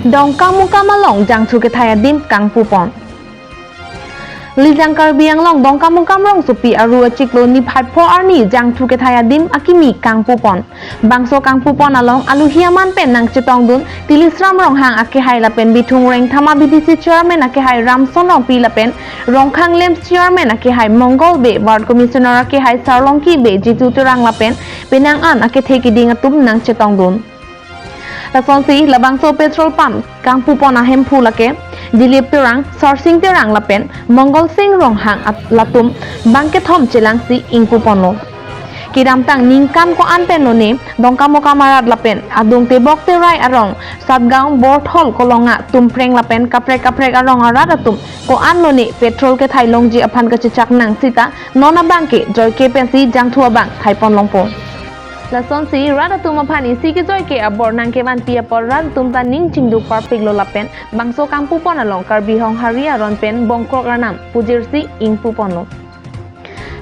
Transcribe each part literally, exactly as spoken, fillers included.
Dongkamukam along jangthu kethai adim kangpupon. Lijang Karbi Anglong Dongkamukam rongsopi aru achiklo niphai pho arni jangthu kethai adim akimi kangpupon. Bangso kangpupon along aluhi aman pen nangchetongdun Tilisram Ronghang akehai lapen Bithung Rengthama B D C chairman akehai Ramson Rongpi lapen Rongkhang LAMPS chairman akehai Mongol Bey, ward commissioner akehai Sarlongki Bey, Jitu Terang lapen penang an akethe keding atum nangchetongdun. Lasonsi labangso petrol pump kangpupon ahemphu lake Dilip Terang, Sarsing Terang lapen Mongol Sing Ronghang at-, latum bangkethom chelangsi ingpuponlo. Kedamtang ningkan ko-an pen lone Dongkamukam arat lapen adung Tebok Terai arong Satgaon Borthol Kolonga Tumpreng lapen kaprek kaprek arong arat atum ko-an lone petrol kethai longji aphan kachechak nang sita non abangke joike pensi jangthu abang thaipon longpo. Lasonsi rat atum aphan isi kejoike abor nangkevanpi apot rat atum ta ning chingduk parpiklo lapen bangso kangpupon along Karbi Honghari aron pen Bongkrok Arnam pujirsi ingpuponlo.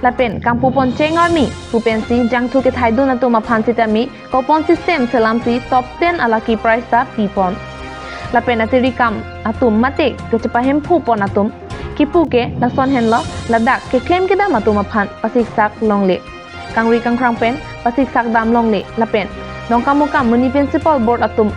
Lapen kangpupon cheng arni pu pensi jangthu kethaidun atum aphan sitame coupon system selamsi top ten a lucky prize ta pipon. Lapen atiri kam atum mate kachepahemphupon atum kipu ke lason henlo, ladak keklem kedam atum aphan pasiksak longle. Kangri kangkrang pen pasiksak dam longle lapen Dongkamukam Municipal Board atum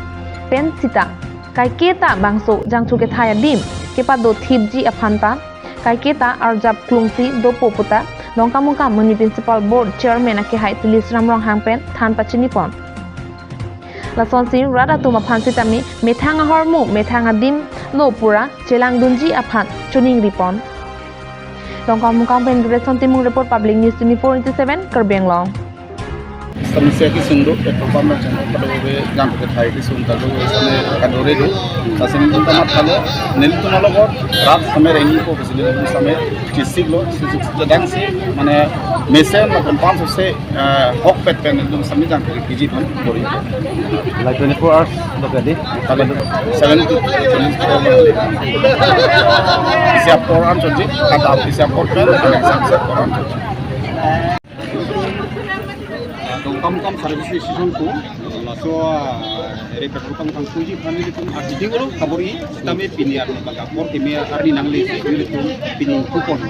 pen sita kaiketa bangso jangthu kethai adim kepado thipji aphan ta kaiketa arjap klungsi dopo puta Dongkamukam Municipal Board chairman akehai Tilisram Ronghang pen than pachinipon. Lasonsi rat atum aphan sitame methang ahormu methang adim lo pura chelangdunji aphan choningripon. Dongkamukam pen Dureson Timung report, Public News twenty-four into seven, Karbi Anglong. Samsya kesung do, petrol pump nang channel pada ube jangthu kethai kesung ta do, samsya kadore do. Sasini tun tamat kalo, nelitum along rat samsya rengji ko, sasini tun samsya kisik lo, sisik sedang si, mane mesen, lapen pump se, eh, hok pet pen nelitum samsya jangthu kiji pun bori. Like twenty-four hours do kadi? Seven to twenty-four. Isi apor an chonji, kata isi apor pen, samsya apor an chonji. Dongkamukam service station ko, laso, ah, ere petrol pump kangpuji aphan nelitum ardi ding ulo kabor-i, sitame pini arni baka apor keme arni nangle nelitum pini kupon.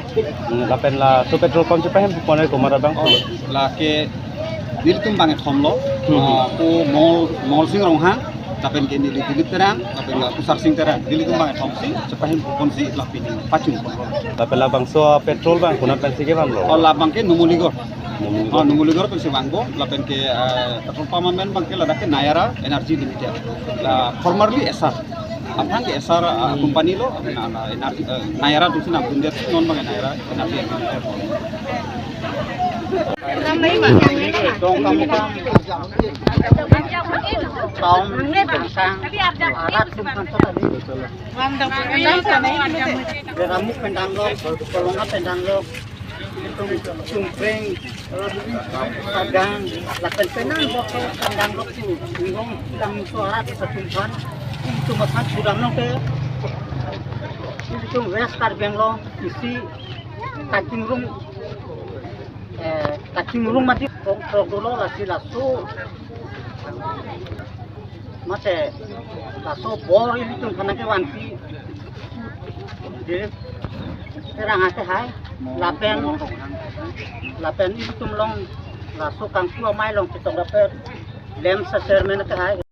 Hmm, lapen laso petrol pump chepahemphupon komat abang? Oh, lake nelitum bangkethom lo, hmm, ah, ko Mol, Mol Sing Ronghang, lapen ke neli Dilip Terang, lapen ke Kusar Sing Terang, nelitum bangkethom si, chepahemphupon si, la pini pachunpon lo. Lapen labangso petrol abang konat pensi kevanglo? Oh, labang ke Numuligor. Numuligor. Oh, Numuligor pensi vangpo, lapen ke, eh, petrol pump amen abang ke ladak ke Nayara Energy Limited. La formerly Essar. Aphrang ke Essar, eh, company lo, na, na, energy, eh, Nayara atumsi nangpudundet, non abang Nayara Energy Limited. Dongkamukam, Kaum, Kangsang, arat atum aphan tadi. Ramuk pen damlo, Kolonga pen damlo, Tum, Tumpreng, Satgaon, lapen penang Bongkrok pen damlo tu, Ningong Langso arat atum aphan, itum aphan sudam nong ke, itum West Karbi Anglong, isi kachingrum, eh, kachingrum mati Bongkrok dolo lasi laso. Mate, laso bor ilitum aphan nangkevanpi. Dilip Terang akehai. Lapen, lapen ilitum along, laso kangpu amei along chetong lapen LAMPS chairman akehai.